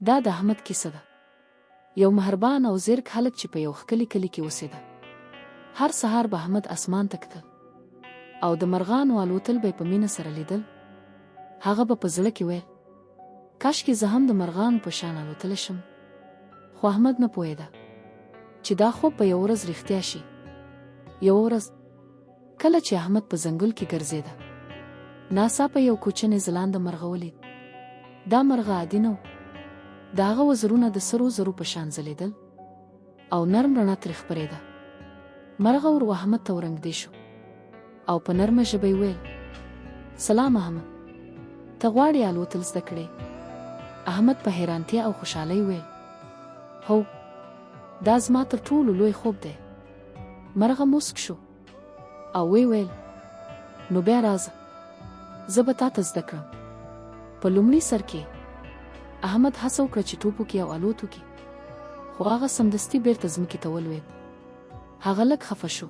دا د احمد کیسه ده. یو مهربان او زیرک هلک چې په یو ښکلي کلي کې اوسېده. هر سهار به احمد اسمان ته کتل او د مرغانو الوتل به یې په مینه سره لیدل. هغه به په زړه کې ویل، کاشکې زه هم د مرغانو په شان الوتلی شم. خو احمد نه پوهېده چې دا خوب به یوه ورځ رښتیا شي. یوه ورځ کله چې احمد په ځنګل کې ګرځېده، ناڅاپه یو کوچنی ځلانده مرغه ولید. دا مرغه عادي نه و. د هغه وزرونه د سرو زرو په شان ځلېدل او نرم رڼا ترې خپرېده. مرغه ورو احمد ته ورنږدې شو او په نرمه ژبه یې وویل، سلام احمد، ته غواړې الوتل زده کړې؟ احمد په حیرانتیا او خوشحالۍ وویل، هو، دا زما تر ټولو لوی خوب دی. مرغه موسک شو او ویې ویل، نو بیا راځه، زه به تا ته زده کړم. په لومړي سر کې احمد هڅه وکړه چې ټوپ وکړي او الوت وکړي، خو هغه سمدستي بېرته ځمکې ته ولوېد. هغه لږ خفه شو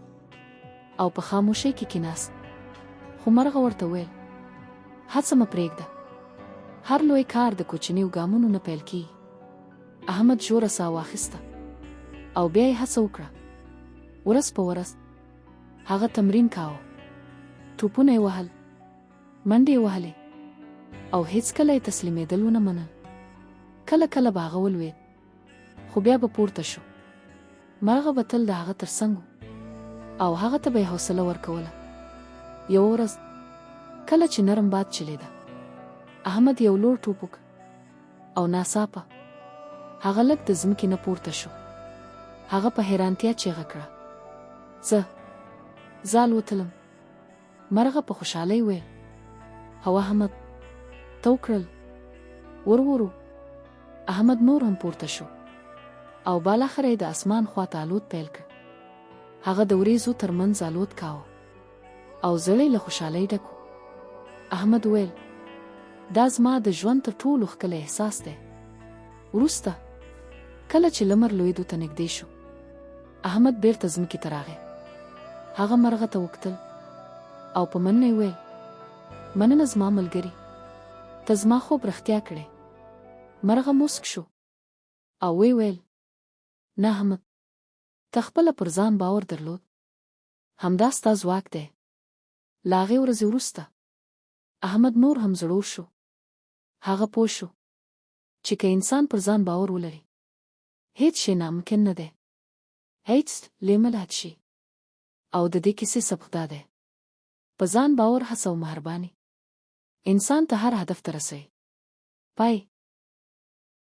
او په خاموشۍ کې کیناست. خو مرغه ورته وویل، هڅه مه پرېږده. هر لوی کار د کوچنیو ګامونو نه پیل کېږي. احمد ژوره ساه واخیسته او بیا یې هڅه وکړه. ورځ په ورځ هغه تمرین کاوه، ټوپونه یې وهل، منډې یې وهلې او هېڅکله یې تسلیمېدل ونه منل. کله کله به هغه ولوېد، خو بیا به پورته شو. مرغه به تل د هغه تر څنګ و او هغه ته به یې حوصله ورکوله. یوه ورځ کله چې نرم باد چلېده، احمد یو لوړ ټوپ وکړ او ناڅاپه هغه لږ د ځمکې نه پورته شو. هغه په حیرانتیا چیغه کړه، زه، زه الوتلم. مرغه په خوشحالۍ وویل، هو احمد، ته وکړل. ورو ورو احمد نور هم پورته شو او بالاخره یې د اسمان خواته الوت پیل کړ. هغه د وریځو تر منځ الوت کاوه او زړه یې له خوشحالۍ ډک و. احمد وویل، دا زما د ژوند تر ټولو ښکلی احساس دی. وروسته، کله چې لمر لوېدو ته نږدې شو، احمد بېرته ځمکې ته راغی. هغه مرغه ته وکتل او په مننه یې وویل، مننه زما ملګري، ته زما خوب رښتیا کړې. مرغه موسک شو او ویې ویل، نه احمد، ته خپله پر ځان باور درلود. همدا ستا ځواک دی. له هغې ورځې وروسته، احمد نور هم زړور شو. هغه پوه شو چې که انسان پر ځان باور ولري، هېڅ شی ناممکن نه دی. هېڅ لېملهت شي. او د دې کیسې سبق دا دی. په ځان باور، هڅه او مهرباني انسان ته هر هدف ته رسوي. پای.